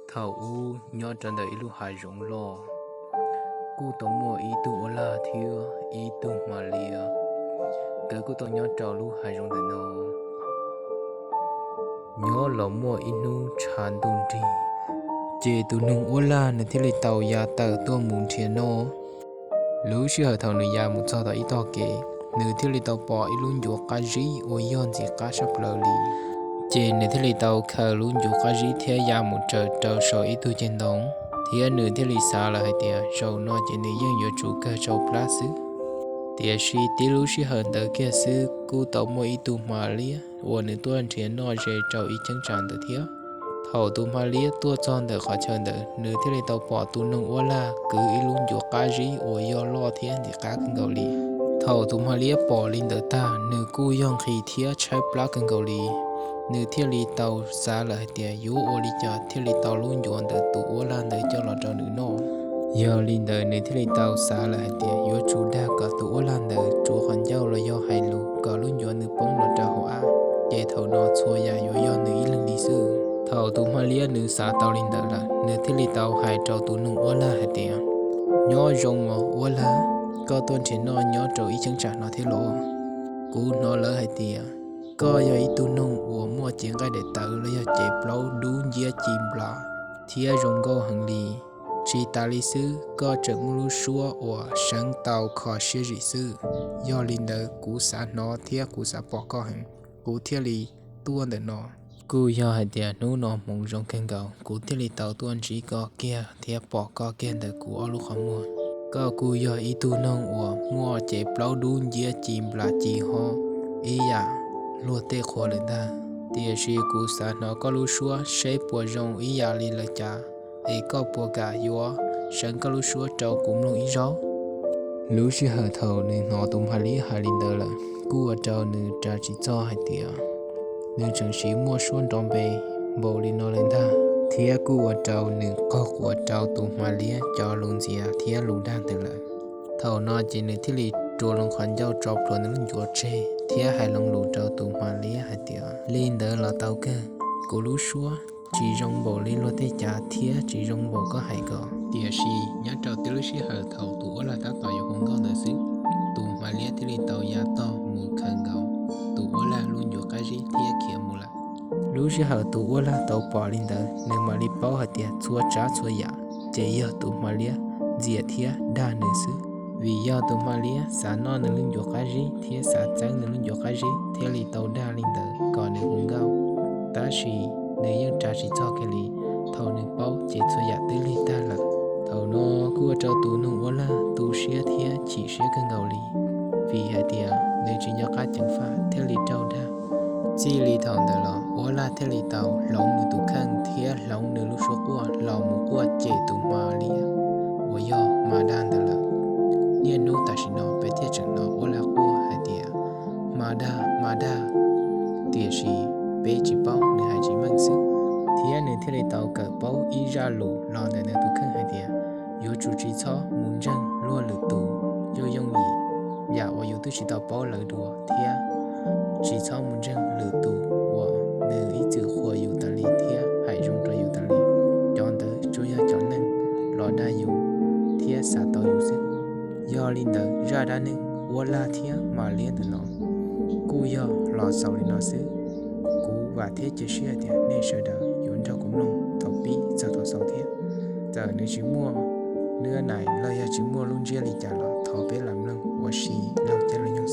Thaum ub nyob rau ntawm ib lub hav zoov loj, kuj tau muaj ib tug uab lag thiab ib tug hma liab. Nkawd kuj tau nyob rau lub hav zoov ntawm no. Nyob los muaj ib hnub tshav ntuj nrig, ces tus noog uab lag nws thiaj li tau ya tawm tuaj mus nrhiav noj. Lub sij hawm thaum nws ya mus txog tom ib tog kev, nws thiaj li tau pom ib lub ncuav qab zib uas yog ntxim qab sab plaws li. Ces nws thiaj li tau khaws lub ncuav qab zib thiab ya mus raws rau saum ib tug ceg ntoo, thiab nws thiaj li xav lawm hais tias zaum no ces nws yeej yuav tsum kawg tsau plab xwb. Tiam sis tib lub sij hawm ntawd kiag xwb kuj tau muaj ib tug hma liab uas nws tuaj nrhiav noj ze rau ib cheeb tsam ntawd thiab. Thaum tus hma liab tuaj txog ntawm qhov chaw ntawd, nws thiaj li tau pom tus noog uab lag kwv ib lub ncuav qab zib uas yog loj thiab ntxim qab kawg nkaus li. Thaum tus hma liab pom li ntawd tag, nws kuj yog nqhis thiab tshaib plab kawg nkaus li. Nws thiaj li tau xav lawm hais tias yuav ua li cas thiaj li tau lub ncuav ntawm tus uab lag ntawd coj los rau nws noj. Yog li ntawd nws thiaj li tau xav lawm hais tias yuav tsum dag kom tus uab lag ntawd tsuav qhov ncauj los yog hais lus kom lub ncuav nws poob los rau hauv av, ces thaum no txhua yam yuav yog nws ib leeg li xwb. Thaum tus hma liab nws xav tau li ntawd lawm, nws thiaj li tau hais rau tus noog uab lag hais tias, nyob zoo os uab lag, koj tuaj nrhiav noj nyob rau ib cheeb tsam no thiab los? Kuv hnov lawv hais tias koj yog ib tug noog uas muaj cev nqaij daim tawv los yog cev plaub dub nciab ci nplas thiab zoo nkauj heev li. Tsis tas li xwb, koj tseem muaj lub suab uas seev tau kho siab zim xwb. Yog li ntawd kuv xav hnov thiab kuv xav pom koj heev, kuv thiaj li tuaj ntawm no. Kuj yog hais tias hnub no hmoov zoo kawg nkaus, kuv thiaj li tau tuaj ntsib koj kiag thiab pom koj kiag ntawm kuv ob lub qhov muag. Koj kuj yog ib tug noog uas muaj cev plaub dub nciab ci nplas ci hob ib yam luag tej qhua lawm ntag. Tiam sis kuv xav hnov koj lub suab seb puas zoo ib yam li lawv cas, es koj puas kam yuav seev koj lub suab rau kuv mloog ib zaug? Lub sij hawm thaum nws hnov tus hma liab hais li ntawd lawm, kuj ua rau nws ras tsis txog hais tias nws tseem siv muaj suab nrov npe npaum li no lawm ntag, thiab kuj ua rau nws qaug quas rau tus hma liab cov lus ntxias thiab lus dag ntawd lawm. Thaum no ces nws thiaj li rua loo qhov ncauj tso plhuav nws lub ncuav tseg thiab hais loo lus rau tus hma liab hais tias, li ntawd los tau kawg, kuv lub suab tsis zoo npaum li luag tej cav thiab tsis zoo npaum koj hais ko. Tiam sis nyob rau tib lub sij hawm thaum tus uab lag tab tom yuav hu nkauj ntawd xwb, tus hma liab thiaj li tau ya tog mus khaws nkaus tus uab lag lub ncuav qab zib thiab khiav mus lawm. Lub sij hawm tus uab lag tau pom li ntawd, nws mam li paub hais tias txhua tsav txhua yam ces yog tus hma liab ntxias thiab dag nws xwb. Vim yog tus hma liab xav noj nws lub ncuav qab zib thiab xav txeeb nws lub ncuav qab zib thiaj li tau dag li ntawd kom nws hu nkauj. Tab sis nws yeej ras tsis txog kiag li thaum nws paub ces txhua yam twb lig tag lawm. Thaum no kuj ua rau tus noog uab lag tu siab thiab chim siab kawg nkaus li, vim hais tias nws tsis nco qab ceev faj thiaj li raug dag. Txij li thaum ntawd los uab lag thiaj li tau hloov nws tus kheej thiab hloov nws lub suab quaj los mus quaj cem tus hma liab uas yog hma dag ntawd lawm. Niaj hnub tam sim no peb thiaj tseem hnov uab lag quaj hais tias, hma dag, hma dag, tiam sis peb tsis paub nws hais tsis meej xwb. Thiab nws thiaj li tau kawm paub ib zaj lus los ntawm nws tus kheej hais tias, yuav tsum tsis txhob mus ntseeg luag lwm tus yooj yooj yim yam uas yus twb tsis tau paub lawv dua thiab tsis txhob mus ntseeg lwm tus uas nws ib txwm qhuas yus tas li thiab hais zoo rau yus tas li. Cov ntawd tsuas yog cov neeg los dag yus thiab xav tau yus xwb. Yog li ntawd zaj dab neeg uab lag thiab hma liab ntawm no kuj yog los xaus li no xwb. Kuv vam thiab cia siab tias nej sawv daws yuav nrog kuv mloog thaum pib txog thaum xaus thiab. Txawm nws tsis muaj nws nais los yog tsis muaj lub ntsiab li cas los thov peb lam mloog ua si laug caij laug nyoog.